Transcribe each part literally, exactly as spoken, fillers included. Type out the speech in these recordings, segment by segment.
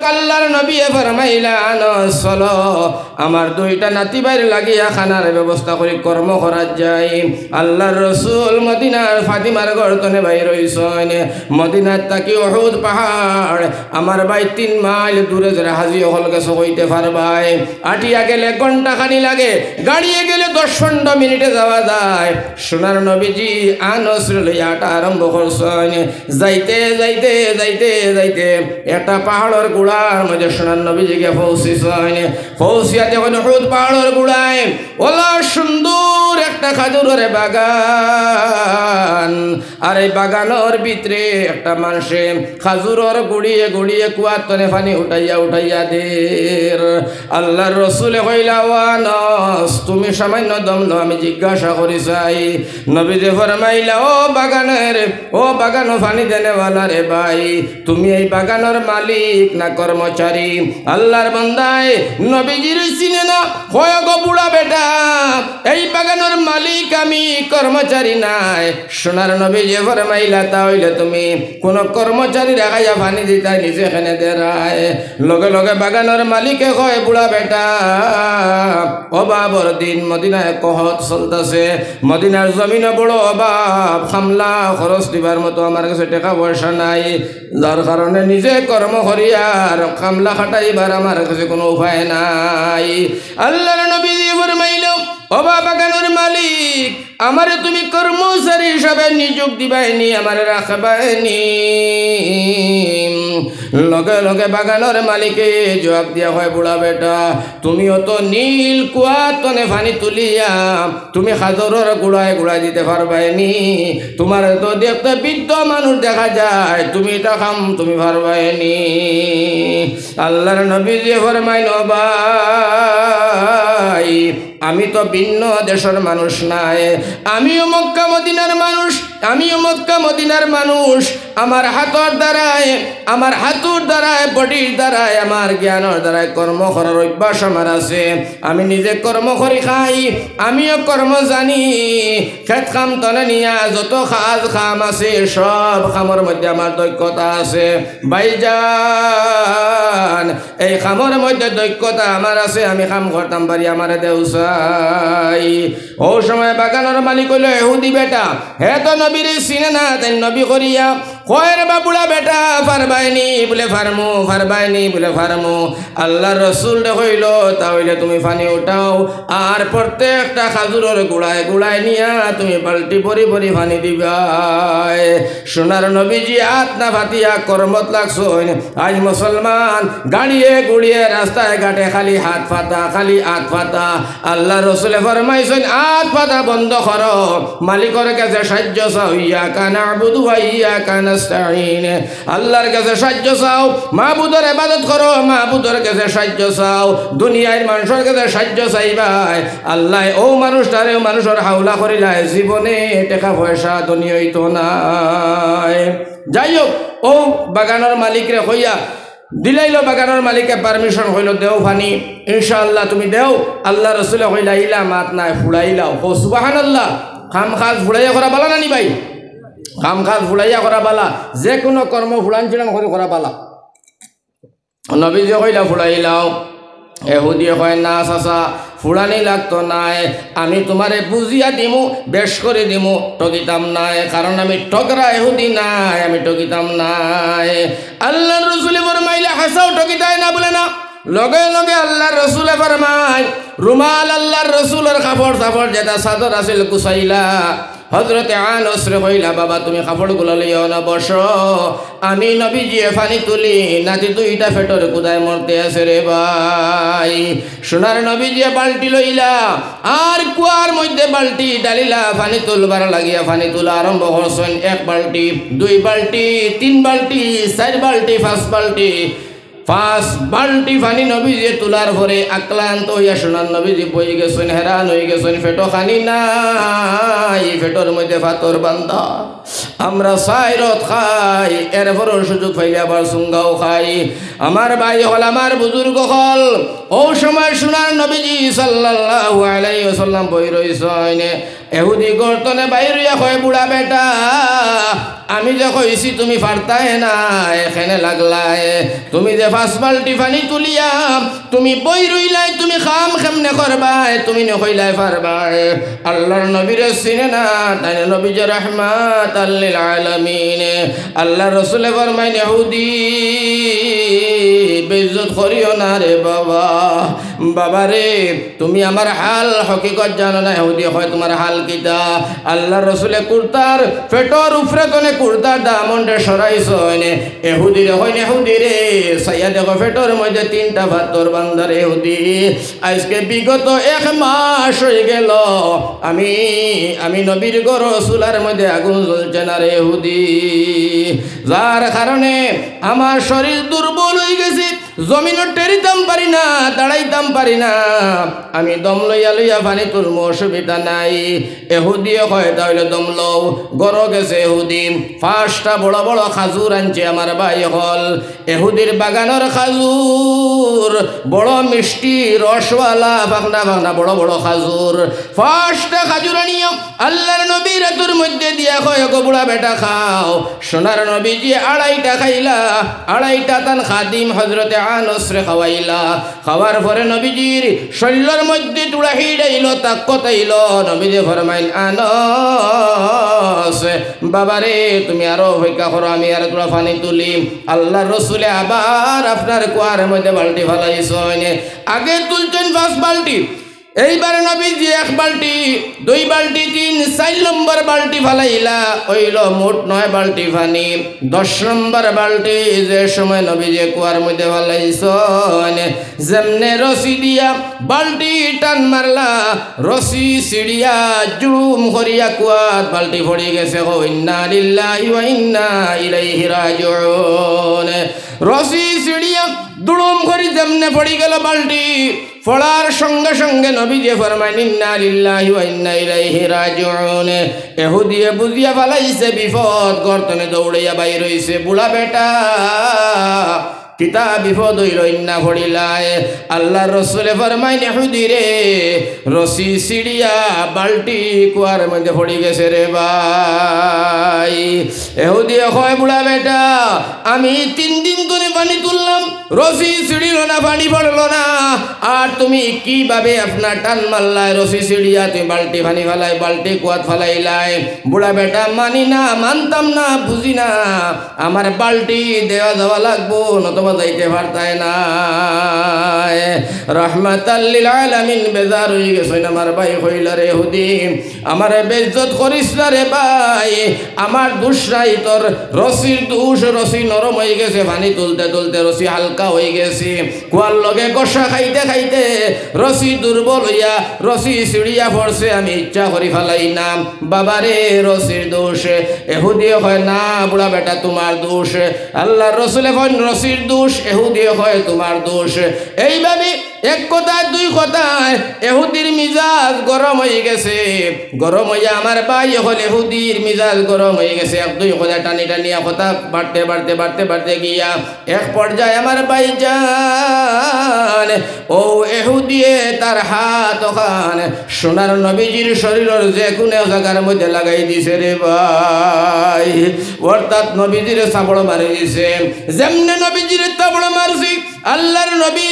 আল্লাহর নবীয়ে ফরমাইলা, "আনস, চলো, আমার দুইটা নাতি ভাইর লাগিয়া খানার ব্যবস্থা করি, কর্ম করাত যাই।" আল্লাহর রসুল মদিনার ফাতিমার ঘর তনে বাইর অইছইন। মদিনার থাকি উহুদ পাহাড় আমার ভাই তিন মাইল দূরে, যারা হাজি অকল গেছো কইতে পারবায়। আটিয়া গেলে ঘন্টা খানি লাগে, গাড়িয়ে গেলে দশ পনেরো মিনিটে যাওয়া যায়। সোনার নবীজি আনসরে লইয়া আটা আরম্ভ করছইন। যাইতে, যাইতে, যাইতে, যাইতে একটা পাহাড়র গুড়ার মধ্যে সোনার নবীজি গিয়া পৌঁছিছইন। পৌঁছিয়া দেখইন উহুদ পাহাড়র গুড়ায় ওলা সুন্দর একটা খাজুরর বাগান। আর এই বাগানর ভিতরে একটা মানষে খাজুরর গুড়িয়ে গুড়িয়ে কুয়ার তনে পানি উঠাইয়া উঠাইয়া দের। আল্লাহর রসুলে কইলা, "ও আনস, তুমি সামান্য দম লও, আমি জিজ্ঞাসা করি চাই।" নবীজি ফরমাইলা, "ও বাগানের, ও বাগানো পানি দেনেওয়ালা রে ভাই, তুমি এই বাগানর মালিক না কর্মচারী?" আল্লাহর বান্দায় নবীজিরে চিনে না, কয়, "গো বুড়া বেটা, এই বাগানর মালিক আমি, কর্মচারী নায়।" সোনার নবীজি ফরমাইলা, "তা অইলে তুমি কুনু কর্মচারী রাখাইয়া পানি দিতায়, নিজে কেনে দেরায়?" লগে লগে বাগানর মালিকে কয়, "বুড়া বেটা, অভাবর দিন, মদিনায় কহত চলতাছে, মদিনার জমিনো বড় অভাব, কামলা খরচ দিবার মতো আমার গেছে টেকা পয়সা নাই, যার কারণে নিজে কর্ম করিয়ার কামলা খাটাইবার আমার গেছে কুনু উপায় নাই।" আল্লাহর নবীজি ফরমাইলা, "ও বা বাগানর মালিক, আমারে তুমি কর্মচারী হিসাবে নিযোগ দিবায়নি, আমারে রাখবায়নি?" লগে লগে বাগানর মালিকে জবাব দিয়া কয়, "বুড়া বেটা, তুমি অত নীল কুয়ার তনে পানি তুলিয়া তুমি খাজুরর গুড়ায় গুড়ায় দিতে পারবায়নি? তুমারে তো দেখতে বৃদ্ধ মানুষ দেখা যায়, তুমি ইতা কাম তুমি পারবায়নি।" আল্লাহর নবীজি ফরমাইন, "ও ভাই, আমি তো ভিন্ন দেশর মানুষ নায়, আমিও মক্কা মদিনার মানুষ, আমিও মক্কা মদিনার মানুষ। আমার হাতর দ্বারায়, আমার হাতুর দ্বারায়, বডির দ্বারায়, আমার জ্ঞানর দ্বারায় কর্ম করার অভ্যাস আমার আছে। আমি নিজে কর্ম করি খাই, আমিও কর্ম জানি। খেত কাম তনে নিয়া যত কাজ কাম আছে, সব কামর মধ্যে আমার দক্ষতা আছে। ভাইজান, এই কামর মধ্যে দক্ষতা আমার আছে, আমি কাম করতাম পারি, আমারে দেও চাই।" অউ সময় বাগানর মালিক অইলো এহুদি বেটা, হে তো নবীরে চিনে না, তাইন নবী করিয়া কয়, "রে বা বুড়া বেটা, পারবায়নি?" বুলে, "পারমু।" "পারবায়নি?" বুলে, "পারমু।" আল্লাহর রসুলরে কইলো, "তা অইলে তুমি পানি উঠাও, আর প্রত্যেকটা খাজুরর গুড়ায় গুড়ায় নিয়া তুমি বালটি ভরি ভরি পানি দিবায়।" সোনার নবীজি আত না পাতিয়া কর্মত লাগছইন। আইজ মুসলমান গাড়িয়ে গুড়িয়ে রাস্তায় ঘাটে খালি আত পাতা, খালি আত পাতা। আল্লাহর রসুলে ফরমাইছইন, আত পাতা বন্ধ করো, মালিকর গেছে সাইয্য চাও। ইয়াকা না'বুদু ওয়া ইয়াকা নাস্তা'ইন। আল্লাহর গেছে সাইয্য চাও, মাবুদর ইবাদত করো, মাবুদর গেছে সাইয্য চাও। দুনিয়ার মানষর গেছে সাইয্য চাইবায়, আল্লায় অউ মানুষটারে অউ মানষর হাওলা করিলায়, জীবনে টেকা পয়সা ধনী অইতো নায়। যাই হউক, অউ বাগানর মালিকরে কইয়া দিলাইলো, বাগানর মালিকে permission কইলো, "দেও পানি, ইনশাআল্লাহ তুমি দেও।" আল্লাহর রসুলে কইলা, "ইলা মাত নায়, ফুড়াইলাও।" কও সুবহানাল্লাহ। কাম কাজ ফুড়াইয়া করা বালা না নি ভাই? কাম কাজ ফুড়াইয়া করা বালা, যেকুনু কর্ম ফুড়ান ছিড়ান করি করা বালা। নবীজি কইলা, "ফুড়াইলাও।" এহুদিয়ে কয়, "না চাচা, ফুড়ানি লাগতো নায়, আমি তুমারে বুঝিয়া দিমু, বেশ করি দিমু, ঠগিতাম নায়, কারণ আমি ঠগরা এহুদি নায়, আমি ঠগিতাম নায়।" আল্লাহর রসুলে ফরমাইলা, "হাছাউ ঠগিতায় না?" বুলে, "না।" লগে লগে আল্লাহর রসুলে ফরমাইন, রুমাল, আল্লাহর রসুলর কাপড় চাপড় যেটা চাদর আছিল গুছাইলা, হজরতে আনসরে কইলা, "বাবা, তুমি কাপড়গুলা লইয়া অনো বসো, আমি নবীজিয়ে পানি তুলি, নাতি দুইটা পেটর ক্ষুধায় মরতে আছে রে ভাই।" সোনার নবীজিয়ে বালটি লইলা, আর কুয়ার মধ্যে বালটি ডালিলা, পানি তুলবার লাগিয়া পানি তুলা আরম্ভ করছইন। এক বালটি, দুই বালটি, তিন বালটি, চাইর বালটি, পাঁচ বালটি। পাঁচ বালটি পানি নবীজিয়ে তুলার পরে আক্লান্ত অইয়া সোনার নবীজি বই গেছইন, হেরান অই গেছইন, পেটো খানি নাই, পেটর মধ্যে পাথর বান্ধা। আমরা চাইর অক্ত খাই, এরপরও সুযোগ পাইলে আবার চুঙ্গাও খাই। আমার ভাই অকল, আমার বুজুর্গ অকল, অউ সময় সোনার নবীজি সাল্লাল্লাহু আলাইহি ওয়াসাল্লাম বই রইছইন। এহুদি গর্ত থনে বাইর অইয়া কয়, "বুড়া বেটা, আমি যে কইছি তুমি পারতায় না, এখানে লাগলায়। তুমি যে পাঁচ বালটি পানি তুলিয়া তুমি বই রইলায়, তুমি কাম কেমনে করবায়? তুমি নি কইলায় পারবায়।" আল্লাহর নবীরে চিনে না, তাইন নবী যে রাহমাতাল লিল আলামিন। আল্লাহর রসুলে ফরমাইন, "এহুদি, বেইজ্জত করিও না রে বাবা।" বাবা রে, তুমি আমার হাল হকিকত জানো না। এহুদি কয়, "তুমার হাল কিতা?" আল্লাহর রসুলে কুর্তার পেটর উপরে থনে কুর্তার দামনটা সরাইছইন। এহুদিরে কইন, "এহুদি রে, চাইয়া দেখো, পেটর মধ্যে তিনটা পাথর বান্ধার এহুদি। আইজকে বিগত এক মাস অইগেল, আমি, আমি নবীর ঘরর চুলার মধ্যে আগুন জ্বলছে না রে এহুদি, যার কারণে আমার শরীর দুর্বল অইগেছে, জমিনো টেরিতাম পারি না, দাঁড়াইতাম পারি না। আমি দম লইয়া লইয়া পানি তুলমু, অসুবিধা নাই।" এহুদিয়ে কয়, "তাইলে দম লও।" ঘরো গেছে এহুদি, পাঁচটা বড় বড় খাজুর আনছে আমার ভাই অকল। এহুদির বাগানর খাজুর, বড় মিষ্টি, রসওয়ালা, পাকনা পাকনা বড় বড় খাজুর। পাঁচটা খাজুর আনিয়া আল্লাহর নবীর আতর মধ্যে দিয়া কয়, "ওগো বুড়া বেটা, খাও।" সোনার নবীজি আড়াইটা খাইলা, আড়াইটা তান খাদিম হজরতে আনসরে খাওয়াইলা। খাওয়ার পরে নবীজির শরীরর মধ্যে তুড়া হিড় আইলো, তাকত আইলো। নবীজি ফরমাইন, "আনস, বাবা রে, তুমি আরো অপেক্ষা করো, আমি আরো তুড়া পানি তুলি।" আল্লাহর রসুলে আবার আপনার কুয়ার মধ্যে বালটি ফালাইছইন। আগে তুলছইন পাঁচ বালটি, এইবার নবীজি এক বালটি, দুই বালটি, তিন, চাইর নম্বর বালটি ফালাইলা, অইলো মোট নয় বালটি পানি। দশ নম্বর বালটি যে সময় নবীজি কুয়ার মধ্যে ফালাইছইন, যেমনে রশি দিয়া বালটি টান মারলা, রশি ছিড়িয়া জুড়ুম করিয়া কুয়াত বালটি পড়ি গেছে। কও, "ইন্না লিল্লাহি ওয়া ইন্না ইলাইহি রাজিউন।" রশি ছিড়িয়া দুড়ুম করি যেমনে পড়ি গেল বালটি, পড়ার সঙ্গে সঙ্গে নবীজি ফরমাইন, "ইন্না লিল্লাহি ওয়া ইন্না ইলাইহি রাজিউন।" এহুদিয়ে বুঝিয়া ফালাইছে বিপদ, ঘর থনে দৌড়াইয়া বাইর অইছে, "বুড়া বেটা, কিতা বিপদ অইলো, ইন্না পড়িলায়?" আল্লাহর রসুলে ফরমাইন, "এহুদি রে, রশি ছিড়িয়া বালটি কুয়ার মধ্যে পড়ি গেছে রে ভাই।" এহুদিয়ে কয়, "বুড়া বেটা, আমি তিন দিন ধরে পানি তুললাম, রশি ছিড়িল না, পানি পড়লো না, আর তুমি কিভাবে আপনার টান মারলায়, রশি ছিড়িয়া তুমি বালটি পানি ফালাই, বালটি কুয়াত ফালাইলায়?" "বুড়া বেটা, মানি না, মানতাম না, বুঝি না, আমার বালটি দেওয়া যাওয়া লাগবো, নতুবা যাইতে পারতায় না।" রহমাতাল লিল আলামিন বেজার অই গেছইন, আমার ভাই কইলা, "রে এহুদি, আমারে বেইজ্জত করিস না রে ভাই, আমার দুষ নাই, তোর রশির দুষ, রশি নরম অই গেছে, পানি তুলতে তুলতে রশি হালকা অই গেছে, কুয়ার লগে ঘষা খাইতে খাইতে রশি দুর্বল অইয়া রশি ছিড়িয়া পড়ছে, আমি ইচ্ছা করি ফালাই না।" "বাবা রে, রশির দুষ।" এহুদিয়ে কয়, "না বুড়া বেটা, তুমার দুষ।" আল্লাহর রসুলে কইন, "রশির দুষ?" এহুদিয়ে কয়, "তুমার দুষ।" এইভাবে এক কথায় দুই কথায় এহুদির মিজাজ গরম অই গেছে। গরম অইয়া আমার ভাই অকল এহুদির মিজাজ গরম অই গেছে। এক দুই কথা টানি টানিয়া কথা বাড়তে বাড়তে বাড়তে বাড়তে গিয়া এক পর্যায়ে আমার ভাইজান, অউ এহুদিয়ে তার হাত অখান সোনার নবীজির শরীরর যে কুনু জাগার মধ্যে লাগাই দিছে রে ভাই, অর্থাৎ নবীজিরে চাপড় মারি দিছে। যেমনে নবীজিরে চাপড় মারছি, আল্লাহর নবী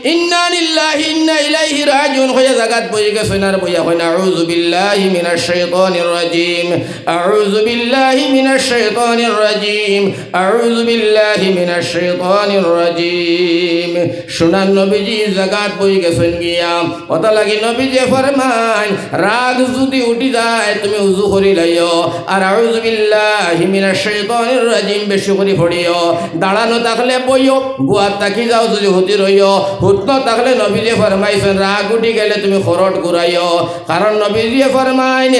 ইন্না লিল্লাহি ইন্না ইলাইহি রাজিউন কইয়া জাগাত বই গেছইন আর বইয়া কইন, "আউযু বিল্লাহি মিনাশ শাইতানির রাজিম, আউযু বিল্লাহি মিনাশ শাইতানির রাজিম, আউযু বিল্লাহি মিনাশ শাইতানির রাজিম।" সোনার নবীজি জাগাত বই গেছইন গিয়া। অতা লাগি নবীজি ফরমাইন, রাগ যুদি উঠি যায়, তুমি উজু করি লাইও, আর আউযু বিল্লাহি মিনাশ শাইতানির রাজিম বেশি করি পড়িও। দাঁড়ানো থাকলে বইও, বওয়াত থাকি যাও যুদি হুতি রইও। হুতনো থাকলে নবীজি ফরমাইছইন, রাগ উঠি গেলে তুমি খরট ঘুরাইও। কারণ নবীজি ফরমাইন,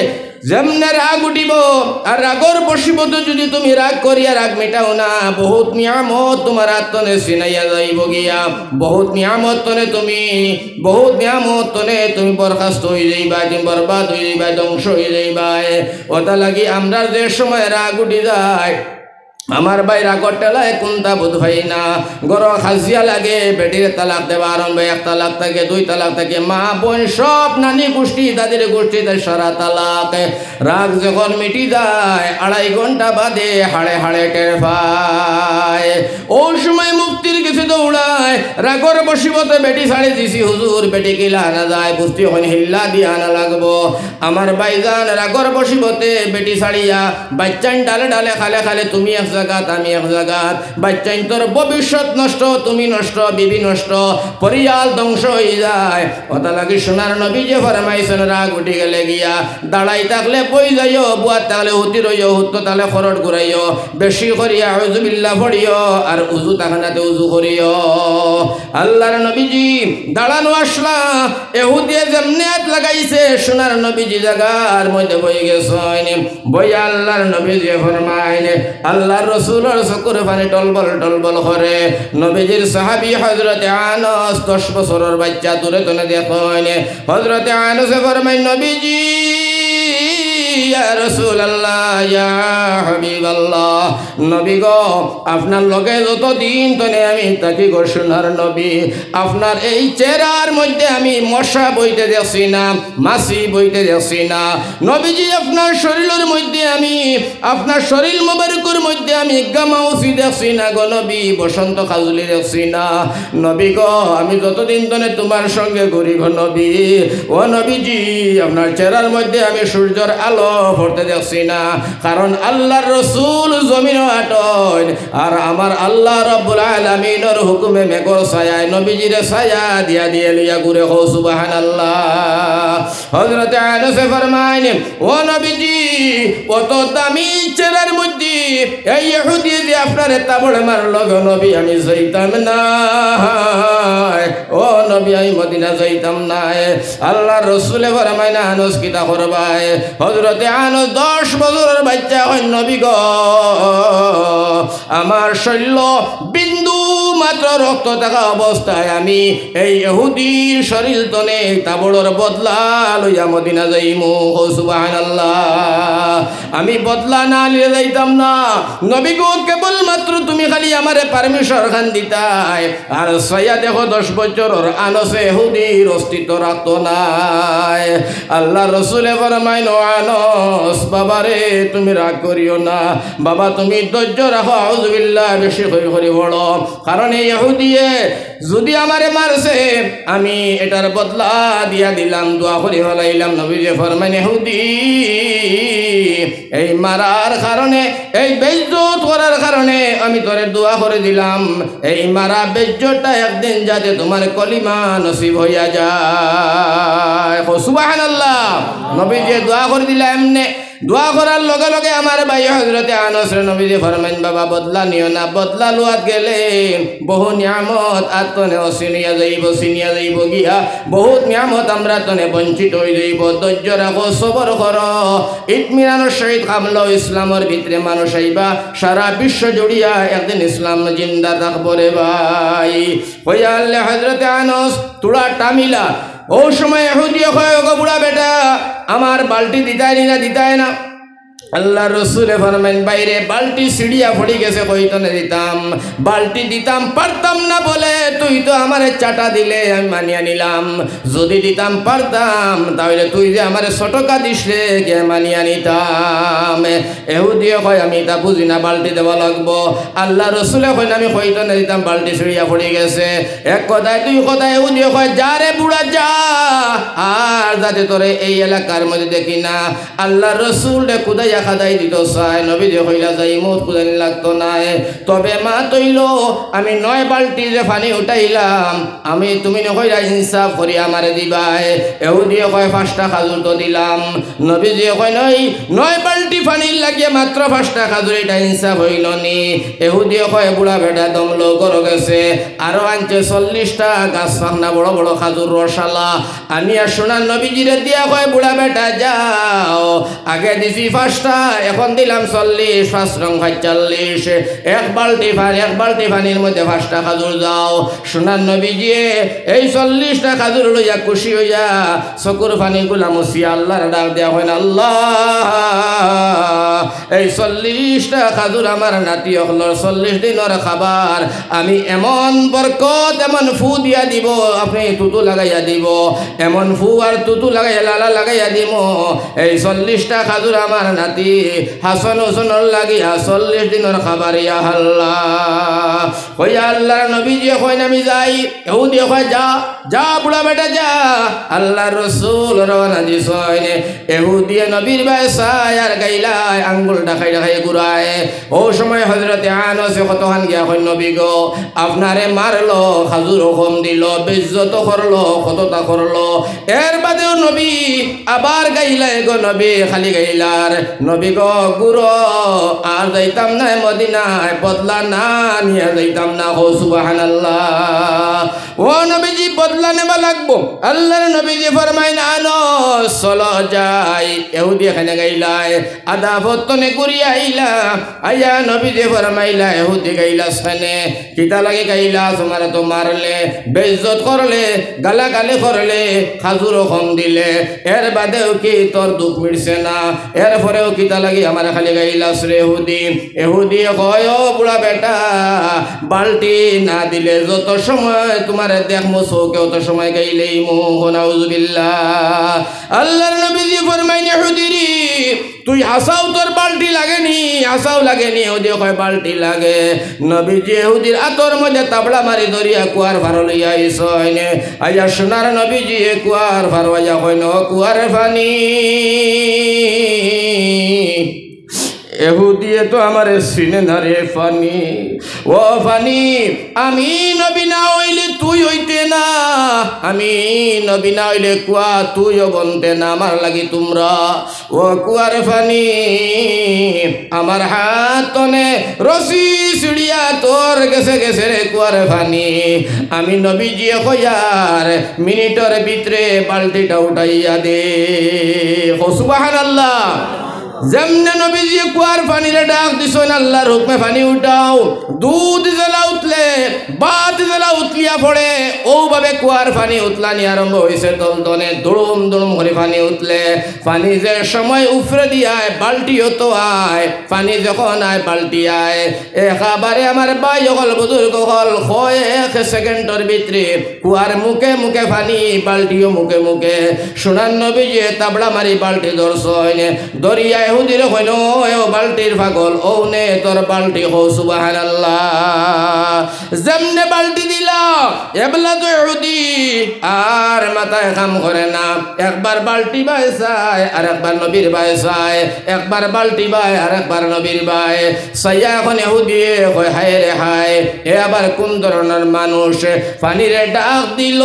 যেমনে রাগ উঠিবো, আর রাগর বশীভূত যুদি তুমি রাগ করিয়া রাগ মিটাও না, বহুত নিয়ামত তুমার আত থনে ছিনাইয়া যাইবো গিয়া, বহুত নিয়ামত থনে তুমি, বহুত নিয়ামত থনে তুমি বরখাস্ত অই যাইবায়, তুমি বরবাদ অই যাইবায়, ধ্বংস অই যাইবায়। অতা লাগি আমরার যে সময় রাগ উঠি যায়, আমার ভাই রাগর ঠেলায় কুন্তা বুঝ পাই না, ঘরো খাজিয়া লাগে, বেটিরে তালাক দেওয়া আরম্ভ, এক তালাক থাকে, দুই তালাক থাকে, মা, বইন, সব নানি গুষ্টি, দাদির গুষ্টি, তাই সারা তালাক। রাগ যখন মিটি যায়, আড়াই ঘন্টা বাদে হাড়ে হাড়ে টের পায়। অউ সময় মুফতির গেছে দৌড়ায়, রাগর বশীবতে বেটি ছাড়ি দিছি হুজুর, বেটি কিলা আনা যায়, মুফতি কইন হিল্লা দিয়া আনা লাগবো। আমার ভাইজান রাগর বশীবতে বেটি ছাড়িয়া বাইচ্চাইন ডালে ডালে খালে খালে, তুমি এক জাগাত আমি এক জাগাত, বাইচ্চাইন্তর ভবিষ্যৎ নষ্ট, তুমি নষ্ট, বিবি নষ্ট, পরিয়াল ধ্বংস অইযায়। অতার লাগি সোনার নবীজিয়ে ফরমাইছইন, রাগ উঠি গেলে গিয়া দাঁড়াই থাকলে বই যাইও, বুয়াত থাকলে হুতি রইও, হুত্ত থাকলে খরট ঘুরাইও, বেশি করিয়া আউযুবিল্লাহ পড়িও, আর উজু থাকনাতে উজু করিও। আল্লার নবীজি দাঁড়ানো আসলা, এহুদিয়ে যেমনে আত লাগাইছে, সোনার নবীজি জাগার মধ্যে বই গেছইন। বইয়া আল্লার নবীজিয়ে ফরমাইন, আল্লার রসুলর চকুর পানি টলবল টলবল করে। নবীজির সাহাবী হযরতে আনস, দশ বছরর বাইচ্চা, দূরে তনে দেখইন। হযরতে আনসে ফরমাইন, নবীজি, ইয়া রাসূলুল্লাহ, ইয়া হাবিবাল্লাহ, নবী গো, আপনার লগে যতদিন তনে আমি থাকি গো সোনার নবী, আপনার এই চেহারার মধ্যে আমি মশা বইতে দেখছি না, মাছি বইতে দেখছি না। নবীজি, আপনার শরীলর মধ্যে আমি, আপনার শরীল মোবারকর মধ্যে আমি গামাউসি দেখছি না গো নবী, বসন্ত কাজলি দেখছি না। নবী গো, আমি যতদিন তনে তুমার সঙ্গে ঘুরি গো নবী, ও নবীজি, আপনার চেহারার মধ্যে আমি সূর্যর আলো পড়তে দেখছি না। কারণ আল্লার রসুল জমিনো আটইন, আর আমার আল্লাহ রাব্বুল আলামিনর হুকুমে মেঘর ছায়ায় নবীজিরে ছায়া দিয়া দিয়া লইয়া ঘুরে। কও সুবহানাল্লাহ। হযরতে আনসে ফরমাইন, ও নবীজি, অত দামি চেহারার মধ্যে এই ইহুদি যে আপনারে থাবড় মারলো গো নবী, আমি যাইতাম নায়। ও নবী, আমি মদিনা যাইতাম নায়। আল্লার রসুলে ফরমাইন, আনস, কিতা করবায়? হযরতে আনস দশ বছরর বাইচ্চা কইন, নবী গো, আমার শরীলো বিন্দু মাত্র রক্ত থাকা অবস্থায় আমি এই ইহুদির শরীল তনে থাবড়র বদলা লইয়া মদিনা যাইমু। কও সুবহানাল্লাহ। আমি বদলা না নিলে যাইতাম না। নবী গো, কেবল মাত্র তুমি খালি আমারে permission খান দিতায়। আর চাইয়া দেখো, দশ বছরর আনসে ইহুদির অস্তিত্ব রাখতো নায়। আল্লার রসুলে ফরমাইন, ও আনস, বাবারে, তুমি রাগ করিও না। বাবা, তুমি ধৈর্য রাখো, আউযুবিল্লাহ বেশি করি করি পড়ো। কারণ এই ইহুদিয়ে যুদি আমারে মারছে, আমি এটার বদলা দিয়া দিলাম, দোয়া করি ফালাইলাম। নবীজিয়ে ফরমাইন, ইহুদি, এই মারার কারণে, এই বেইজ্জত করার কারণে আমি তোরে দোয়া করি দিলাম, এই মারা বেইজ্জতটা একদিন যাতে তুমার কলিমা নসিব অইয়া যায়। কও সুবহানাল্লাহ। নবীজিয়ে দোয়া করি দিলা এমনে। দোয়া করার লগে লগে আমার ভাই হযরতে আনসরে নবীজিয়ে ফরমাইন, বাবা, বদলা নিও না, বদলা লওয়াত গেলে বহু নিয়ামত আত তনে ছিনিয়া যাইবো, ছিনিয়া যাইবো গিয়া। বহুত নিয়ামত আমরার তনে বঞ্চিত অই যাইবো। ধৈর্য রাখো, সবর করো, ইতমিনানর সহিত কাম লও। ইসলামর ভিতরে মানুষ আইবা, সারা বিশ্ব জুড়িয়া একদিন ইসলাম জিন্দা থাকবো রে ভাই। কইয়া আনলে হযরতে আনস থুড়া থামিলা। অউ সময় ইহুদিয়ে কয়, ওগো বুড়া বেটা, আমার বালটি দিতায় নি না, দিতায় না? আল্লার রসুলে ফরমাইন, ভাইরে, বালটি ছিড়িয়া পড়ি গেছে, কই তনে দিতাম, বালটি দিতাম পারতাম না বলে তুই তো আমারে চাটা দিলে, আমি মানিয়া নিলাম। যুদি দিতাম পারতাম, তা অইলে তুই যে আমারে ছটকা দিছলে, কে মানিয়া নিতাম। ইহুদিয়ে কয়, আমি ইতা বুঝি না, বালটি দেওয়া লাগবো। আল্লার রসুলে কইন, আমি কই তনে দিতাম, বালটি ছিড়িয়া পড়ি গেছে। এক কথায়, দুই কথায়, ইহুদিয়ে কয়, যা রে বুড়া, যা, আর যাতে তোরে এই এলাকার মধ্যে দেখি না। আল্লার রসুলরে কুদাইয়া কাদাই দিতো চায়। নবীজিয়ে কইলা, যাইমু, কুদানি লাগতো নায়। তবে মাত অইলো, আমি নয় বালটি যে পানি উঠাইলাম, আমি, তুমি নি কইরা ইনসাফ করি আমারে দিবায়। ইহুদিয়ে কয়, পাঁচটা খাজুর তো দিলাম। নবীজিয়ে কইন, ওই নয় বালটি পানির লাগিয়া মাত্র পাঁচটা খাজুর, ইটা ইনসাফ অইলো নি? ইহুদিয়ে কয়, বুড়া বেটা দম লও, ঘরো গেছে, আরো আনছে চল্লিশটা গাছ পাকনা বড় বড় খাজুর রসালা, আনিয়া সোনার নবীজিরে দিয়া কয়, বুড়া বেটা যাও, আগে দিছি পাঁচটা এখন দিলাম চল্লিশ, পাঁচ রং পঁয়তাল্লিশ, এক বালতি পানি, এক বালতি পানির মধ্যে পাঁচটা খাজুর দাও। সোনার নবীজিয়ে এই চল্লিশটা খাজুর লইয়া খুশি অইয়া চকুর পানিগুলা মুছিয়া আল্লাহর ডাক দিয়া কইন, "আল্লাহ, এই চল্লিশটা খাজুর আমার নাতি অকলর চল্লিশ দিনর খাবার, আমি এমন বরকত, এমন ফু দিয়া দিব, আপনি তুতু লাগাইয়া দিব, এমন ফু আর তুতু লাগাইয়া, লালা লাগাইয়া দিব, এই চল্লিশটা খাজুর আমার নাতি হাসান হুসেনর লাগিয়া চল্লিশ দিনর খাবার, ইয়া আল্লাহ।" কইয়া আল্লাহর নবীজিয়ে কইন, "আমি যাই।" ইহুদিয়ে কয়, "যা, যা বুড়া বেটা যা।" আল্লাহর রসুল রওয়ানা দিছইন। ইহুদিয়ে নবীর বায় চায় আর গাইলায়, আঙ্গুল দেখাই দেখাই ঘুরায়। অউ সময় হজরতে আনসে কতখান গিয়া কইন, "নবী গো, আপনারে মারলো, খাজুরও কম দিলো, বেইজ্জত করলো, কততা করলো। এর বাদেও নবী আবার গাইলায় গো নবী, খালি গাইলার, 'নবী গো, ঘুরো, আর যাইতাম নায় মদিনায়, বদলা না নিয়া যাইতাম না।'" কও সুবহানাল্লাহ। ও নবীজি, বদলা নেওয়া লাগবো। আল্লাহর নবীজি ফরমাইন, "আনস, চলো যাই।" ইহুদি এখানে গাইলায়, আধা পথ তনে ঘুরিয়া আইলা, আইয়া নবীজি ফরমাইলা, "ইহুদি গাইলাস কেনে? কিতা লাগি গাইলাস? তুমারে তো মারলে, বেইজ্জত করলে, গালাগালি করলে, খাজুরও কম দিলে, এর বাদেও কি তোর দুখ মিটছে না? এরপরেও কিতা লাগি আমারে খালি গাইলাস রে ইহুদি?" ইহুদি কয়, "ও বুড়া বেটা, বালতি না দিলে যত সময় তুমারে দেখমু চউখে, অত সময় গাইলাইমু।" নাউজুবিল্লাহ। আল্লাহর নবীজি ফরমাইন, "ইহুদি রে, তুই হাছাউ তোর বালতি লাগেনি, হাছাউ লাগেনি?" ইহুদি কয়, "বালতি লাগে।" নবীজি ইহুদির আতর মধ্যে তাবড়া মারি ধরিয়া কুয়ার পারো লইয়া আইছইন। আইয়া সোনার নবীজি কুয়ার পারো আইয়া কইন, "ও কুয়ার পানি, ইহুদিয়ে তো আমারে চিনে না রে পানি। ও পানি, আমি নবী না অইলে তুই অইতে না, আমি নবী না অইলে কুয়া তুইও বনতে না, আমার লাগি তুমরা।" ও কুয়ার পানি, আমার হাত তনে রশি ছিড়িয়া তোর গেছে গেছে রে কুয়ার পানি। আমি নবীজিয়ে কইয়ার মিনিটর ভিতরে বালতিটা উঠাইয়া দে। কও সুবহানাল্লাহ। যেমনে নবীজিয়ে কুয়ার পানিরে ডাক দিছইন, আল্লাহর হুকুমে পানি উঠাও, দুধ যেলা উতলে, ভাত যেলা উতলিয়া পড়ে, অউ ভাবে কুয়ার পানি উতলানি আরম্ভ অইছে। তল তনে দুড়ুম দুড়ুম করি পানি উতলে, পানি যে সময় উপরেদি আয়, বালতিও তো আয়, পানি যখন আয়, বালতি আয়। একেবারে আমার ভাই অকল, বুজুর্গ অকল, কয়েক সেকেন্ডর ভিতরে কুয়ার মুখে মুখে পানি, বালতিও মুখে মুখে। সোনার নবীজিয়ে তাবড়া মারি বালতি ধরছইন, ধরিয়া ইহুদিরে কইন, "ও, ও বালতির পাগল, অউ নে তোর বালতি।" কও সুবহানাল্লাহ। যেমনে বালতি দিলা, এবলা তো ইহুদি আর মাথায় কাম করে না। একবার বালতি বায় চায়, আর একবার নবীর বায় চায়, একবার বালতি বায়, আর একবার নবীর বায়। চাইয়া এখন ইহুদিয়ে কয়, "হায় রে হায়, এ আবার কোন ধরনের মানুষ? পানিরে ডাক দিল,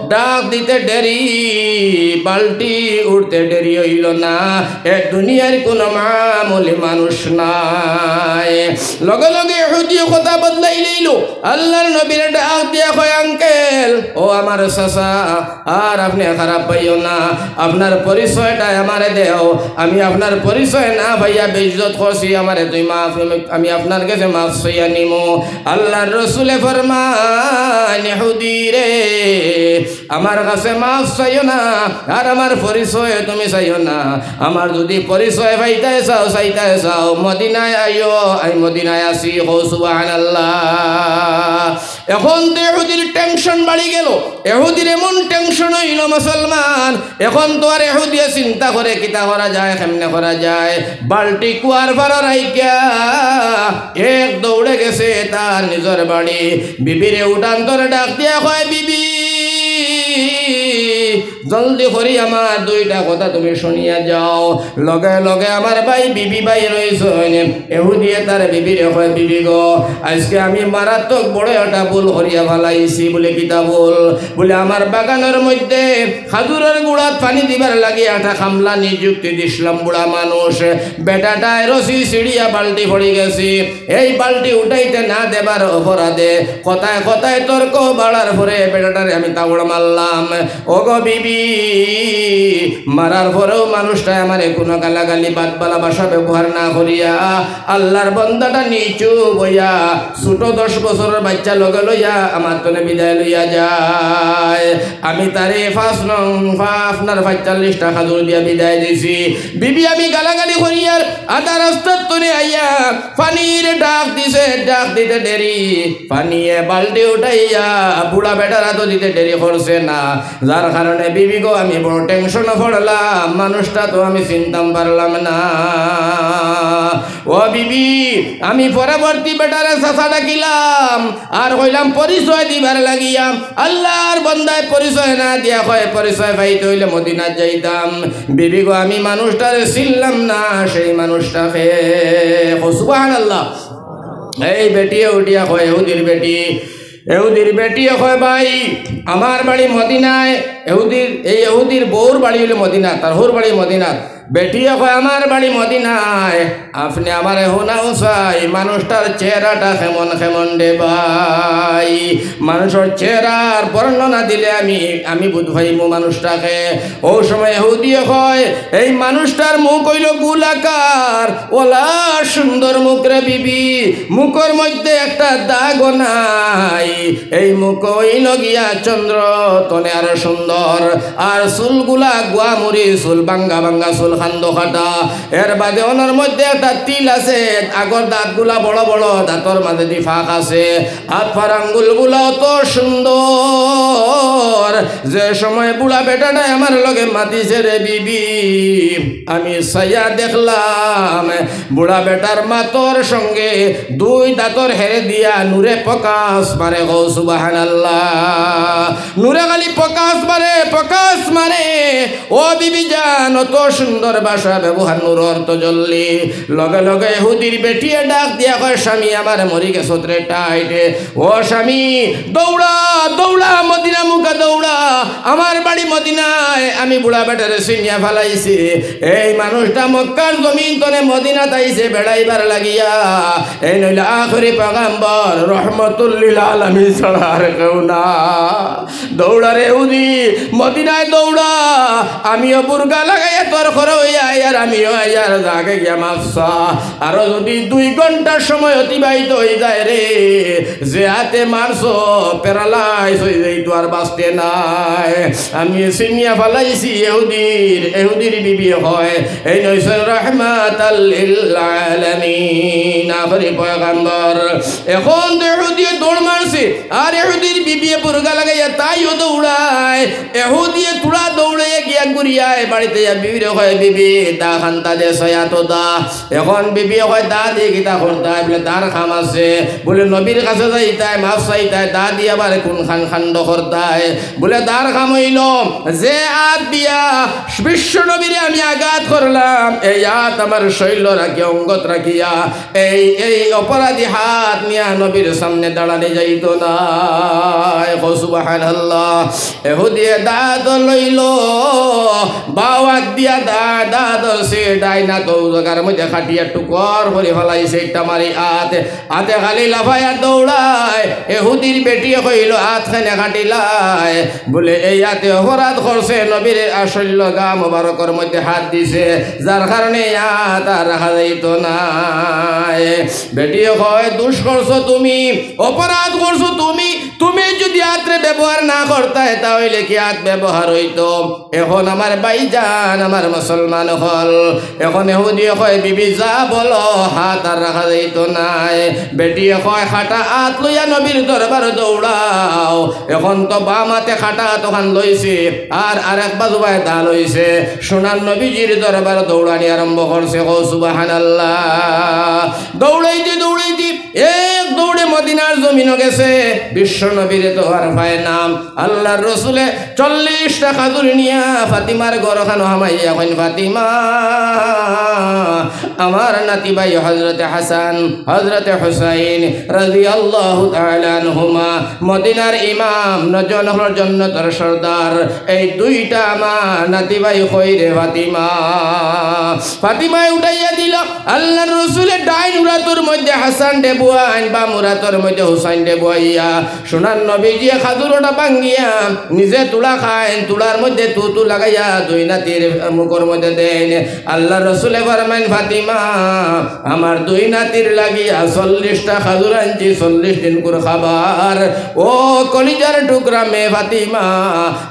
ডাক দিতে দেরি, বালতি উঠতে দেরি অইল না। এ দুনিয়ার কোনো মামুলি মানুষ নায়।" লগে লগে ইহুদি কথা বদলাই লইল। আল্লাহর নবীরে ডাক দিয়া কয়, "আঙ্কেল, ও আমার চাচা, আর আপনে খারাপ পাইও না, আপনার পরিচয়টা আমারে দেও, আমি আপনার পরিচয় না পাইয়া বেইজ্জত করছি, আমারে তুই মাফ, আমি আপনার গেছে মাফ চাইয়া নিমু।" আল্লাহর রসুলে ফরমাইন, "ইহুদি রে, আমার গেছে মাফ চাইও না, আর আমার পরিচয় তুমি চাইও না। আমার যদি পরিচয় পাইতায় চাও, চাইতায় চাও, মদিনায় আইও, আমি মদিনায় আছি।" কও সুবহানাল্লাহ। এখন তো ইহুদির টেনশন বাড়ি গেল, ইহুদির এমন টেনশন অইল মুসলমান, এখন তো আর ইহুদিয়ে চিন্তা করে কিতা করা যায়, কেমনে করা যায়। বালতি কুয়ার পারো রাখিয়া এক দৌড়ে গেছে তার নিজর বাড়ি। বিবিরে উঠান্তরে ডাক দিয়া কয়, "বিবি, জলদি করি আমার দুইটা কথা তুমি শুনিয়া যাও।" লগে লগে আমার ভাই বিবি বাইর অইছইন। ইহুদিয়ে তার বিবিরে কয়, "বিবি গো, আইজকে আমি মারাত্মক বড় একটা ভুল করিয়া ফালাইছি।" বুলে, "কিতা ভুল?" বুলে, "আমার বাগানর মধ্যে খাজুরর গুড়াত পানি দিবার লাগি একটা কামলা নিযুক্তি দিছলাম, বুড়া মানুষ, বেটাটায় রশি ছিড়িয়া বালতি পড়ি গেছে, এই বালতি উঠাইতে না দেবার অপরাধে কথায় কথায় তর্ক বাড়ার পরে বেটাটারে আমি তাবড় মারলাম। ওগো বিবি, মারার পরেও মানুষটায় আমারে কুনু গালাগালি, বাদ ভালা ভাষা ব্যবহার না করিয়া, আল্লার বন্দাটা নিচু বইয়া, ছোট দশ বছরর বাইচ্চা লগে লইয়া আমার তনে বিদায় লইয়া যায়। আমি তারে পাঁচ নং পা-, আপনার পঁয়তাল্লিশটা খাজুর দিয়া বিদায় দিছি। বিবি, আমি গালাগালি করিয়ার আধা রাস্তার তনে আইয়া পানির ডাক দিছে, ডাক দিতে দেরি, পানিয়ে বালটি উঠাইয়া বুড়া বেটার আতো দিতে দেরি করছে না, যার কারণে, বিবি গো, আমি বড় টেনশনো পড়লাম, মানুষটা তো আমি চিনতাম পারলাম না। ও বিবি, আমি পরবর্তী বেটারে চাচা ডাকিলাম, আর কইলাম পরিচয় দিবার লাগিয়া। আল্লার বন্দায় পরিচয় না দিয়া কয়, পরিচয় পাইতে অইলে মদিনাত যাইতাম। বিবি গো, আমি মানুষটারে চিনলাম না, সেই মানুষটা কে। কও সুবহানাল্লাহ। এই বেটিয়ে উঠিয়া কয়, এহুদির বেটি, এহুদির বেটিয়ে কয়, ভাই, আমার বাড়ি মদিনায়। এহুদির, এই এহুদির বউর বাড়ি অইলো মদিনা, তার হউর বাড়ি মদিনা। বেটিয়ে কয়, আমার বাড়ি মদিনায়, আপনে আমারে হুনাও চাই, মানুষটার চেহারাটা কেমন কেমন রে ভাই? মানুষর চেহারার বর্ণনা দিলে আমি, আমি বুঝ পাইমু মানুষটা কে। অউ সময় এহুদিয়ে কয়, এই মানুষটার মুখ অইলো গোলাকার, ওলা সুন্দর মুখ রে বিবি, মুখর মধ্যে একটা দাগও নাই। এই মুখ অইলো গিয়া চন্দ্র তনে আরো সুন্দর, আর চুলগুলা গুয়ামুড়ি চুল, ভাঙ্গা ভাঙ্গা চুল, কান্দো কাটা। এর বাদে অনর মধ্যে একটা তিল আছে, আগর দাঁতগুলা বড় বড়, দাঁতর মাঝেদি ফাঁক আছে, আতর আঙ্গুলগুলা অত সুন্দর। যে সময় বুড়া বেটাটায় আমার লগে মাতিছে রে বিবি, আমি চাইয়া দেখলাম, বুড়া বেটার মাতর সঙ্গে দুই দাঁতর হেরে দিয়া নূরে প্রকাশ মারে। কও সুবহানাল্লাহ। নূরে খালি প্রকাশ মারে, প্রকাশ মারে। ও বিবি জান, অত সুন্দর ভাষা ব্যবহার, নূরর তজল্লি। লগে লগে এহুদির বেটিয়ে ডাক দিয়া কয়, স্বামী আমার মরি গেছত রে টাইট। ও স্বামী, দৌড়া, দৌড়া, মদিনা মুখা দৌড়া। আমার বাড়ি মদিনায়, আমি বুড়া বেটারে চিনিয়া ফালাইছি। এই মানুষটা মক্কার জমিন তনে মদিনাত আইছে বেড়াইবার লাগিয়া। এই নইলে আখেরি পয়গাম্বর রহমতুল্লিল আলামিন ছাড়া আর কেউ না। দৌড়া রে এহুদি, মদিনায় দৌড়া। আমিও বুরকা লাগাইয়া তোর ঘরো অইয়া আইয়ার, আমিও আইয়ার জাগে গিয়া মাফ চা। আরো যদি দুই ঘন্টার সময় অতিবাহিত অই যায় রে, যে আতে মারছো, প্যারালাইজ অই যাইতো, আর বাঁচতে নায়। আমি চিনিয়া ফালাইছি এহুদির, এহুদির বিবি কয়, এই নইছইন রহমাতাল লিল আলামিন, আখেরি পয়গাম্বর। এখন তো এহুদিয়ে দৌড় মারছে, আর এহুদির বিবিয়ে বুরকা লাগাইয়া তাইও দৌড়ায়। এহুদিয়ে থুড়া দৌড়াইয়া গিয়া ঘুরিয়া আয় বাড়িত আইয়া বিবিরে কয়, বিবি, দা খান্তা দে, ছয় আতো দা। এখন বিবিয়ে কয়, দা দি কিতা করতায়? বুলে, দার কাম আছে। বুলে, নবীর কাছে যাইতায়, মাফ চাইতায়, দা দি আবার কুনখান কাণ্ড করতায়? বুলে, দার কাম অইলো, যে আত দিয়া বিশ্ব নবীরে আমি আঘাত করলাম, এই আত আমার শৈল রাখিয়া, অঙ্গত রাখিয়া, এই, এই অপরাধী হাত নিয়া নবীর সামনে দাঁড়ানি যাইতো নায়। কও সুবহানাল্লাহ। এহুদিয়ে দাঁত লইলো, বাউ আত দিয়া দা-, দাঁত ধরছে, ডাইন আত অউ জাগার মধ্যে কাটিয়া টুকর করি ফালাইছে, একটা মারি আত। আতে খালি লাফাইয়া দৌড়ায়। এহুদির বেটিয়ে কইলো, আত কেনে কাটিলায়? বুলে, এই আতে অপরাধ করছে, নবীর আ শৈল গা মোবারকর মধ্যে হাত দিছে, যার কারণে এই আত আর রাখা যাইতো নায়। বেটিয়ে কয়, দুষ করছো তুমি, অপরাধ করছো তুমি, তুমি যদি আতরে ব্যবহার না করতায়, তা অইলে কি আত ব্যবহার অইতো? এখন আমার ভাইজান, আমার মুসলমান অকল, এখন এহুদিয়ে কয়, বিবি যা বলো, আত আর রাখা যাইতো নায়। বেটিয়ে কয়, কাটা আত লইয়া নবীর দরবার দৌড়াও। এখন তো বাম আতে কাটা আত অখান লইছে, আর আরেক বাজুবায় দা লইছে, সোনার নবীজির দরবার দৌড়ানি আরম্ভ করছে। কও সুবহানাল্লাহ। দৌড়াইতে দৌড়াইতে এক দৌড়ে মদিনার জমিনো গেছে, বিশ্ব নবীরে তো আর পায় না। আল্লার রসুলে চল্লিশটা খাজুর নিয়া ফাতিমার ঘরখানো হামাইয়া কইন, ফাতিমা, আমার নাতি ভাই হজরতে হাসান, হজরতে হুসাইন রাদিয়াল্লাহু তাআলা আনহুমা, মদিনার ইমাম, নজনহর জন্নতর সর্দার, এই দুইটা আমার নাতি ভাই কই রে ফাতিমা? ফাতিমায় উঠাইয়া দিল। আল্লার রসুলে ডাইন উরাতর মধ্যে হাসান রে বুয়াইন, মুরাতর মধ্যে হুসাইনরে বওয়াইয়া, সোনার নবীজিয়ে খাজুর ওটা ভাঙ্গিয়া নিজে তুড়া খাইন, তুড়ার মধ্যে তু তু লাগাইয়া দুই নাতির মুখর মধ্যে দেইন। আল্লার রসুলে ফরমাইন, "ফাতিমা, আমার দুই নাতির লাগিয়া চল্লিশটা খাজুর আনছি, চল্লিশ দিনকুর খাবার। ও কলিজার টুকরা মেয়ে ফাতিমা,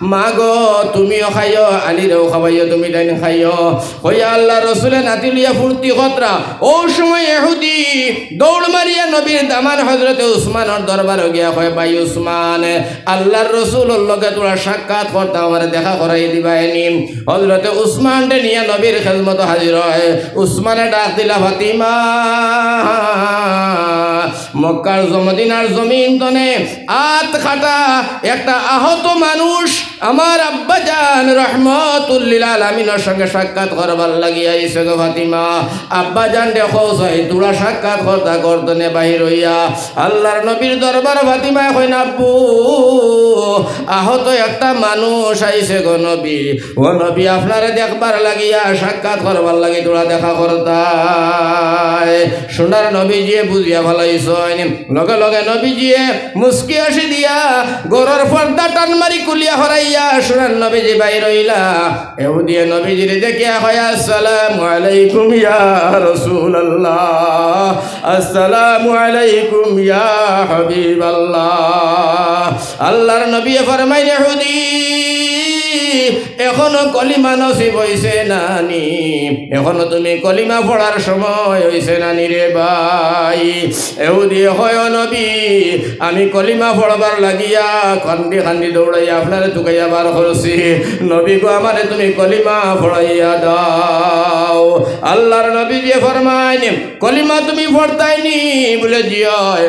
মা গো, তুমিও খাইও, আলীরেও খাওয়াইও, তুমি তাইন খাইও।" কইয়া আল্লার রসুলে নাতি লইয়া ফুর্তি করতরা। অউ সময় এহুদি দৌড় মারিয়া নবীর দামান হজরতে উসমানর দরবারো গিয়া কয়, "ভাই উসমান, আল্লার রসুলর লগে তুড়া সাক্ষাৎ করতাম, আমারে দেখা করাই দিবায়নি।" হজরতে উসমানরে নিয়া নবীর খেদমতো হাজির অয়। উসমানে ডাক দিলা, "ফাতিমা, মক্কার জ-, মদিনার জমিন তনে আত কাটা একটা আহত মানুষ আমার আব্বাজান রহমতুল্লিল আলামিনর সঙ্গে সাক্ষাৎ করবার লাগি আইছে গো ফাতিমা। আব্বাজানরে কও চাই, তুড়া সাক্ষাৎ করতা ঘর তনে বাহির অইয়া।" আল্লার নবীর দরবারো ফাতিমায় কইন, "আব্বু, আহত একটা মানুষ আইছে গো নবী। ও নবী, আপনারে দেখবার লাগিয়া, সাক্ষাৎ করবার লাগি তুড়া দেখা করতায়।" সোনার নবীজিয়ে বুঝিয়া ফালাইছইন। লগে লগে নবীজিয়ে মুস্কি হাসি দিয়া ঘরর পর্দা টান মারি খুলিয়া হরাইয়া সোনার নবীজি বাইর অইলা। এহুদিয়ে নবীজিরে দেখিয়া কয়, "আসসালামু আলাইকুম ইয়া রাসূলুল্লাহ, আসসালামু আলাইকুম ইয়া হাবিবাল্লাহ।" আল্লার নবীয়ে ফরমাইন, "এহুদি, এখনো কলিমা নসিব অইছে না নি? এখনো তুমি কলিমা পড়ার সময় অইছে না নি রে ভাই?" এহুদিয়ে কয়, "ও নবী, আমি কলিমা পড়বার লাগিয়া কান্দি কান্দি দৌড়াইয়া আপনারে তুকাইয়া বার করছি। নবী গো, আমারে তুমি কলিমা পড়াইয়া দাও।" আল্লার নবীজিয়ে ফরমাইন, "কলিমা তুমি পড়তায় নি?" বুলে, "জি অয়।"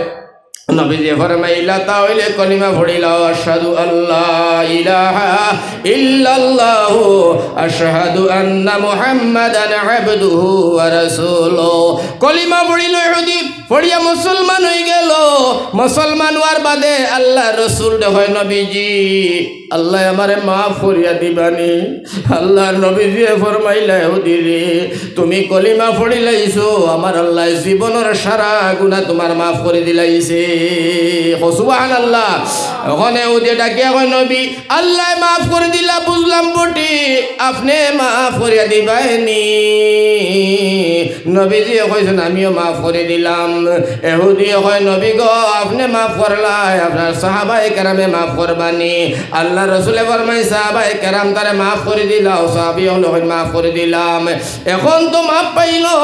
নবীজিয়ে ফরমাইলা, "তা অইলে কলিমা পড়িলাও, আশহাদু আল্লা ইলাহা ইল্লাল্লাহু, আশহাদু আন্না মুহাম্মাদান আবদুহু ওয়া রাসূলুহু।" কলিমা পড়িল এহুদি, পড়িয়া মুসলমান অইগেল। মুসলমান অওয়ার বাদে আল্লার রসুলরে কয়, "নবীজি, আল্লায় আমারে মাফ করিয়া দিবানি?" আল্লার নবীজিয়ে ফরমাইলা, "এহুদিরে, তুমি কলিমা পড়িলাইছো, আমার আল্লায় জীবনর সারা গুনা তুমার মাফ করি দিলাইছে।" কও সুবহানাল্লাহ। অখন এহুদিয়ে ডাকিয়া কয়, "নবী, আল্লায় মাফ করি দিলা বুঝলাম বটে, আপনে মাফ করিয়া দিবায়নি?" নবীজিয়ে কইছইন, "আমিও মাফ করি দিলাম।" এহুদিয়ে কয়, "নবী গো, আপনে মাফ করলায়, আপনার সাহাবায়ে কেরামে মাফ করবানি?" আল্লার রসুলে ফরমাইন, "সাহাবায়ে কেরাম তারে মাফ করি দিলাও।" সাহাবি অকলে কইন, "মাফ করি দিলাম।" অখন তো মাফ পাইলো।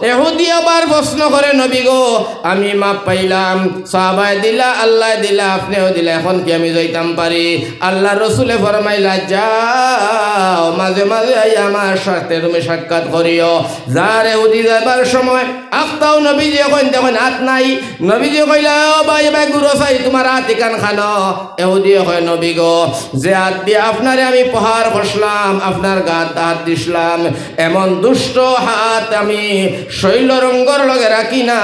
এহুদি আবার প্রশ্ন করে, "নবী গো, আমি মাফ পাইলাম, সাহাবায় দিলা, আল্লায় দিলা, আপনেও দিলা, অখন কি আমি যাইতাম পারি?" আল্লার রসুলে ফরমাইলা, "যাও, মাঝে মাঝে আইয়া আমার সাথে তুমি সাক্ষাৎ করিও।" যার এহুদি যাইবার সময় আখতাও নবীজিয়ে কইন, দেখইন আত নাই। নবীজিয়ে কইলা, "ও ভাই, ভাই, ঘুরো চাই, তুমার আত ইখান খানো?" এহুদিয়ে কয়, "নবী গো, যে আত দিয়া আপনারে আমি প্রহার করছলাম, আপনার গাত আত দিছলাম, এমন দুষ্ট আত আমি শৈল রঙ্গর লগে রাখি না।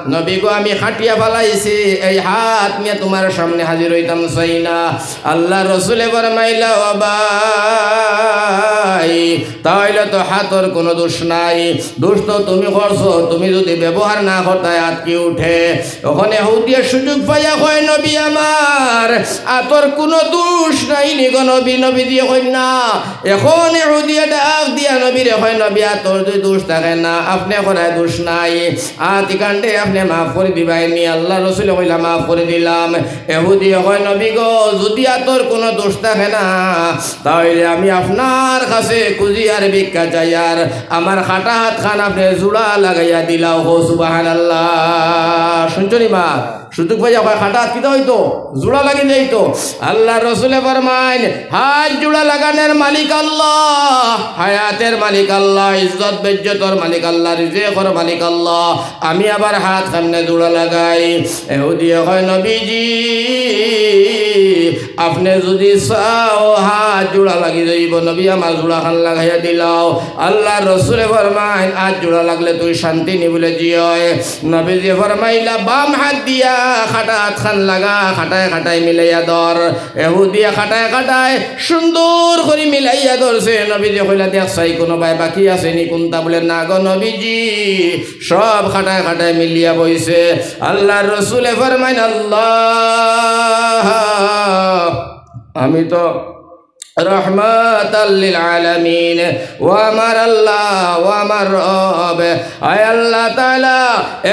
নবী গো, আমি কাটিয়া ফালাইছি, এই আত নিয়া তুমার সামনে হাজির অইতাম চাই না।" আল্লার রসুলে ফরমাইলা, "ও ভাই, তা অইলে তো আতর কুনু দুষ নাই, দুষ তো তুমি করছো, তুমি যুদি ব্যবহার না করতায় আত কি উঠে?" অখন এহুদিয়ে সুযোগ পাইয়া কয়, "নবী আমার, আতর কুনু দুষ নাই নি গো নবী?" নবীজিয়ে কইন, "না।" অখন এহুদিয়ে ডাক দিয়া নবীরে কয়, "নবী, আতর যুদি দুষ থাকে না, আপনে করায় দুষ নাই, আত ইখানরে আপনে মাফ করি দিবায়নি?" আল্লার রসুলে কইলা, "মাফ করি দিলাম।" এহুদিয়ে কয়, "নবী গো, যুদি আতর কুনু দুষ থাকে না, তা অইলে আমি আপনার কাছে খুজি আর ভিক্ষা চাই, আর আমার কাটা আতখান আপনে জুড়া লাগাইয়া দিলাও।" কও সুবহানাল্লাহ। শুনছো নি মা? সুযোগ পাইয়া কয়, "কাটা আত কিতা অইতো? জুড়া লাগি যাইতো।" আল্লার রসুলে ফরমাইন, "আত জুড়া লাগানোর মালিক আল্লাহ, হায়াতের মালিক আল্লাহ, ইজ্জত বেইজ্জতর মালিক আল্লাহ, রিজিকর মালিক আল্লাহ। আমি আবার আত কেমনে জুড়া লাগাই?" এহুদিয়ে কয়, "নবীজি, আপনে যুদি চাও, হাত জোড়া লাগি যাইবো, নবী আমার জোড়া খান লাগাইয়া দিলাও। আল্লার রসুলে ফরমাইন, হাত জোড়া লাগলে তুই শান্তি নি? বুলে, জি অয়। নবীজিয়ে ফরমাইলা, বাম হাত দিয়া খাটা হাত খান লাগা, খাটায় খাটায় মিলাইয়া ধর। এহুদিয়ে খাটায় খাটায় সুন্দর করি মিলাইয়া ধরছে। নবীজিয়ে কইলা, দেখ চাই, কুনুবায় বাকি আছে নি কুনটা? বুলে, না গো নবীজি, সব খাটায় খাটায় মিলিয়া বইছে। আল্লার রসুলে ফরমাইন, আল্লাহ, আমি তো রহমাতাল লিল আলামিন। ও আমার আল্লাহ, ও আমার রব, আয় আল্লাহ তাআলা,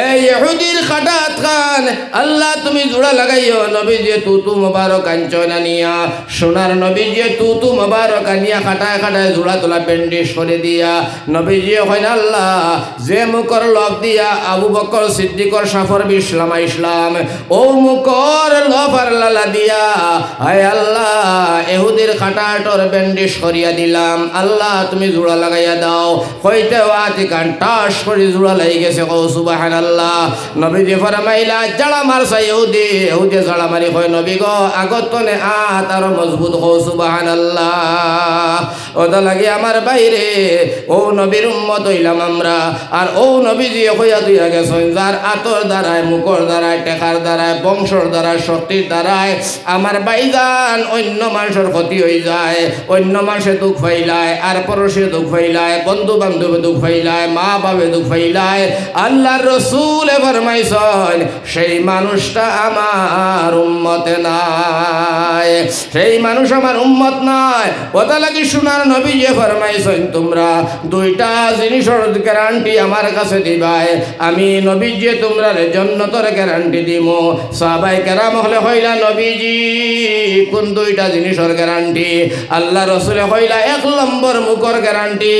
এই ইহুদির খাটা হাত খান আল্লাহ তুমি জোড়া লাগাইও। নবীজিয়ে তুতু মোবারক আনছইন, আনিয়া সোনার নবীজিয়ে তুতু মোবারক আনিয়া খাটায় খাটায় জোড়া তোলা ব্যান্ডেজ করি দিয়া নবীজিয়ে কইন, আল্লাহ, যে মুখর লোভ দিয়া আবু বকর সিদ্দিকর সাফর বিছলাম আইছলাম, অউ মুখর লোভ আর লালা দিয়া, আয় আল্লাহ, এহুদির খাটা হাটর ব্যান্ডেজ করিয়া দিলাম, আল্লাহ তুমি জোড়া লাগাইয়া দাও। কইতে ওয়াতি কান টাস করি জোড়া লাগি গেছে, কও সুবহানাল্লাহ। নবীজিয়ে ফরমাইলা, জাড়া মারছা এহুদি, এহুদিয়ে জাড়া মারি কয়, নবী গো, আগর তনে আত আরো মজবুত, কও সুবহানাল্লাহ। অতা লাগি আমার ভাইরে, অউ নবীর উম্মত অইলাম আমরা। আর অউ নবীজিয়ে কইয়া দিয়া গেছইন, যার আতর দ্বারায়, মুখর দ্বারায়, টেকার দ্বারায়, বংশর দ্বারায়, শক্তির দ্বারায় আমার ভাইজান অইন্য মানষর ক্ষতি অইযায়, অইন্য মানষে দুখ পাইলায়, আরপরশে দুখ পাইলায়, বন্ধু বান্ধবে দুখ পাইলায়, মা বাপে দুখ পাইলায়, আল্লার রসুলে ফরমাইছইন, সেই মানুষটা আমার উম্মতে নায়, সেই মানুষ আমার উম্মত নায়। অতা লাগি সোনার নবীজিয়ে ফরমাইছইন, তুমরা দুইটা জিনিসর গ্যারান্টি আমার কাছে দিবায়, আমি নবীজিয়ে তুমরারে জন্নতর গ্যারান্টি দিমু। সাহাবায়ে কেরাম অকলে কইলা, নবীজি, কুন দুইটা জিনিসর গ্যারান্টি? আল্লার রসুলে কইলা, এক নম্বর মুখর গ্যারান্টি,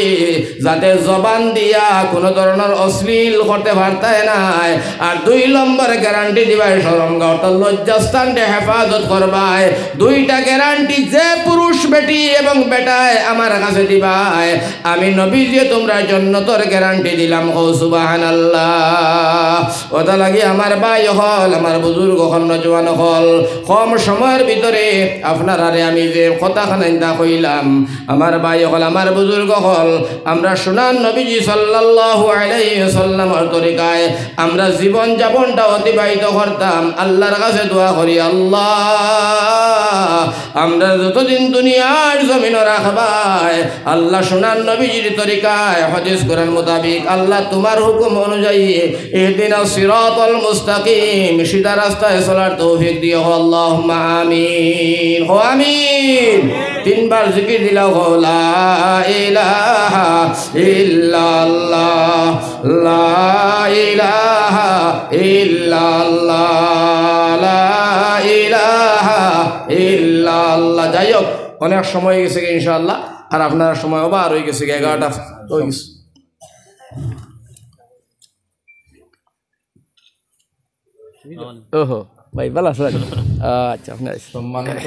যাতে জবান দিয়া কুনু ধরনর অশ্লীল করতে পারতায় নায়। আর দুই নম্বর গ্যারান্টি দিবায় শরমগাহ, অর্থাৎ লজ্জাস্থানরে হেফাজত করবায়। দুইটা গ্যারান্টি যে পুরুষ বেটি এবং বেটায় আমার কাছে দিবায়, আমি নবীজিয়ে তুমরারে জন্নতর গ্যারান্টি দিলাম, কও সুবহানাল্লাহ। অতা লাগি আমার ভাই অকল, আমার বুজুর্গ অকল, নওজোয়ান অকল, কম সময়র ভিতরে আপনারারে আমি যে কথা খানাইন্দা কইলাম, আমার ভাই অকল, আমার বুজুর্গ অকল, আমরা সোনার নবীজি সাল্লাল্লাহু আলাইহি ওয়াসাল্লামর তরিকায় আমরা জীবন যাপনটা অতিবাহিত করতাম। আল্লার কাছে দোয়া করি, আল্লাহ, আমরা যতদিন দুনিয়ার জমিনো রাখবায়, আল্লাহ সোনার নবীজির তরিকায়, হাদিস কোরআন মোতাবিক, আল্লাহ তুমার হুকুম অনুযায়ী ইহদিনাস সিরাতাল মুস্তাকিম, সিধা রাস্তায় চলার তৌফিক দিও, আল্লাহুম্মা আমিন। কও আমিন। তিনবার জিকির দিলাও, কও, লা ইলাহা ইল্লাল্লাহ, লা ইলাহা ইল্লাল্লাহ, লা ইলাহা ইল্লাল্লাহ। যাই হোক, অনেক সময় অই গেছে গি ইনশাআল্লাহ, আর আপনারার সময় ওভার অই গেছে গি, এগারোটা অই গেছে। ওহো, ভাই, ভালা আছইন? আচ্ছা, আপনে আইছইন। সম্মানিত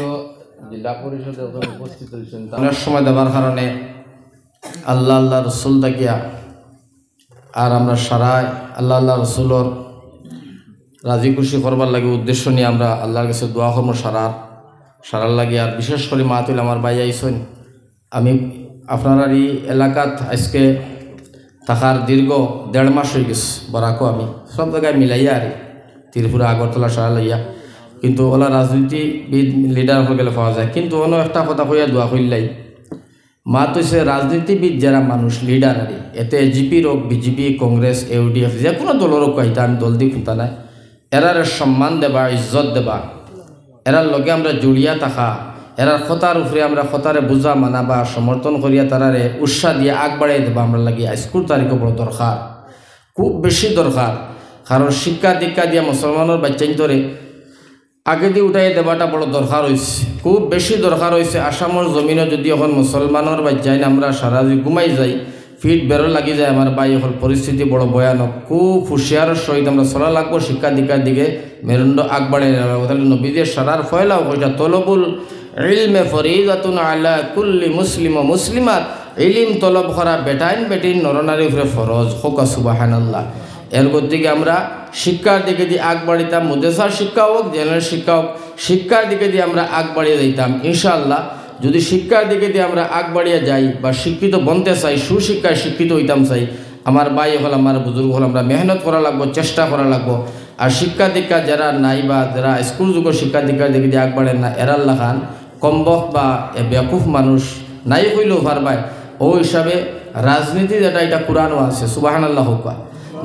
জেলা পরিষদর অখানো উপস্থিত অইছইন, তারার সময় দেবার কারণে আল্লাহ, আল্লাহ রসুল থাকিয়া আর আমরা সারায় আল্লাহ, আল্লাহ রসুলর রাজি খুশি করবার লাগি উদ্দেশ্য নিয়া আমরা আল্লাহর কাছে দোয়া করমু সারার, সারার লাগি। আর বিশেষ করি মাহফিলো আমার ভাই আইছইন, আমি আপনারার ই এলাকাত আইজকে থাকার দীর্ঘ দেড় মাস অই গেছে, বরাকও আমি সব জাগায় মিলাইয়া আর ত্রিপুরা, আগরতলা, সারা লইয়া, কিন্তু অলা রাজনীতিবিদ লিডার অকল গেলে পাওয়া যায়, কিন্তু অনো একটা কথা কইয়া দোয়া করিলাই। মাত অইছে রাজনীতিবিদ যেরা মানুষ, লিডার আর ই, এতে এজিপির অউক, বিজেপি, কংগ্রেস, ইউডিএফ, যে কুনু দলর অউক, ইতা আমি দল দি কুন্তা নাই, এরারে সম্মান দেবা, ইজ্জত দেবা, এরার লগে আমরা জুড়িয়া থাকা, এরার কথার উপরে আমরা কথারে বুঝা মানা বা সমর্থন করিয়া তারারে উৎসাহ দিয়া আগবাড়াই দেবা আমরার লাগি আইজকুর তারিখো বড় দরকার, খুব বেশি দরকার। কারণ শিক্ষা দীক্ষা দিয়া মুসলমানর বাইচ্চাইন্তরে আগেদি উঠাইয়া দেবাটা বড় দরকার অইছে, খুব বেশি দরকার অইছে। আসামর জমিনো যুদি অখন মুসলমানর বাইচ্চাইন আমরা সারা যুদি ঘুমাই যাই, ফিট বেরো লাগি যায়, আমার ভাই অকল, পরিস্থিতি বড় ভয়ানক। খুব হুঁশিয়ারর সহিত আমরা চলা লাগবো, শিক্ষা দীক্ষার দিকে মেরুদণ্ড আগবাড়াই নেওয়া লাগবো। তাইলে নবীজিয়ে সারার পয়লাউ কইতা, তলবুল ইলমে ফরিদাতুন আলা কুল্লি মুসলিম ও মুসলিমাত, ইলিম তলব করা বেটাইন বেটিন নরনারীর উপরে ফরজ। কউক্কা সুবহানাল্লাহ। এর গতিকে আমরা শিক্ষার দিকেদি আগবাড়িতাম, মাদ্রাসার শিক্ষা অউক, জেনারেল শিক্ষা অউক, শিক্ষার দিকেদি আমরা আগবাড়িয়া যাইতাম ইনশাআল্লাহ। যদি শিক্ষার দিকেদি আমরা আগবাড়িয়া যাই বা শিক্ষিত বনতে চাই, সুশিক্ষায় শিক্ষিত অইতাম চাই, আমার ভাই অকল, আমার বুজুর্গ অকল, আমরা মেহনত করা লাগবো, চেষ্টা করা লাগবো। আর শিক্ষা দীক্ষা যেরার নাই বা যেরা স্কুল যুগর শিক্ষা দীক্ষার দিকেদি আগবাড়ের না, এরার লাখান কমবখত বা এ বেকুফ মানুষ নাই কইলেও পারবায়। অউ হিসাবে রাজনীতি যেটা, ইটা কুরআনো আছে, সুবহানাল্লাহ কউক্কা।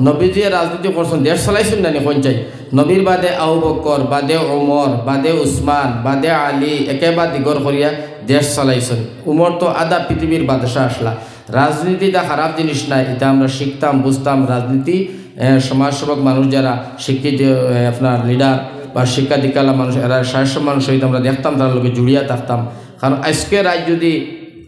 নবীজিয়ে রাজনীতি করছইন, দেশ চালাইছইন না নি কইন চাই? নবীর বাদে আবু বকর, বাদে ওমর, বাদে উসমান, বাদে আলী, একেবারে দিগর করিয়া দেশ চালাইছইন। উমর তো আধা পৃথিবীর বাদশা আছলা। রাজনীতি ইটা খারাপ জিনিস নায়, ইটা আমরা শিখতাম, বুঝতাম। রাজনীতি, এ, সমাজসেবক মানুষ যেরা শিক্ষিত, এ, আপনার লিডার বা শিক্ষা দীক্ষালা মানুষ, এরার সাহস মানুষ সহিত আমরা দেখতাম, তারার লগে জুড়িয়া থাকতাম। কারণ আইজকে রাইত যদি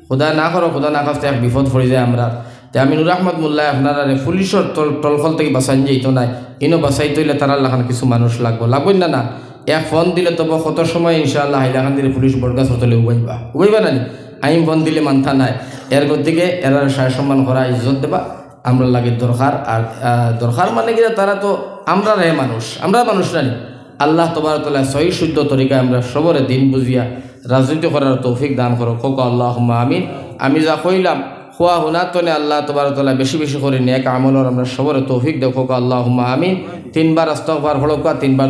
খুদা না করো, খুদা না খাস্তে এক বিপদ পড়ি যায় আমরার, তে আমি নূর আহমদ মোল্লায় আপনারারে পুলিশর তল-, তলখল থাকি বাঁচাইন যাইতো নায়, ইনো বাঁচাইতে অইলে তারার লাখান কিছু মানুষ লাগবো, লাগবো না? না, এক ফোন দিলে তবু কত সময় ইনশাআল্লাহ হাইলাকান্দির পুলিশ বটগাছর তলে উবাইবা, উবাইবা না নি? আমি ফোন দিলে মানতা নায়। এর গতিকে এরার সাহস সম্মান করা, ইজ্জত দেবা আমরার লাগি দরকার। আর, আহ, দরকার মানে কিতা, তারা তো আমরার হে মানুষ, আমরা মানুষ না নি? আল্লাহ তবারক তাআলা সহি শুদ্ধ তরিকায় আমরা সবরে দিন বুঝিয়া রাজনীতি করার তৌফিক দান করো, কউক্কা আল্লাহুম্মা আমিন। আমি যা কইলাম, কওয়া হুনার তনে আল্লাহ তবারক তাআলা বেশি বেশি করি নেক আমলর আমরা সবরে তৌফিক দেও, কউক্কা আল্লাহুম্মা আমিন। তিনবার আস্তাগফার পড়উক্কা, তিনবার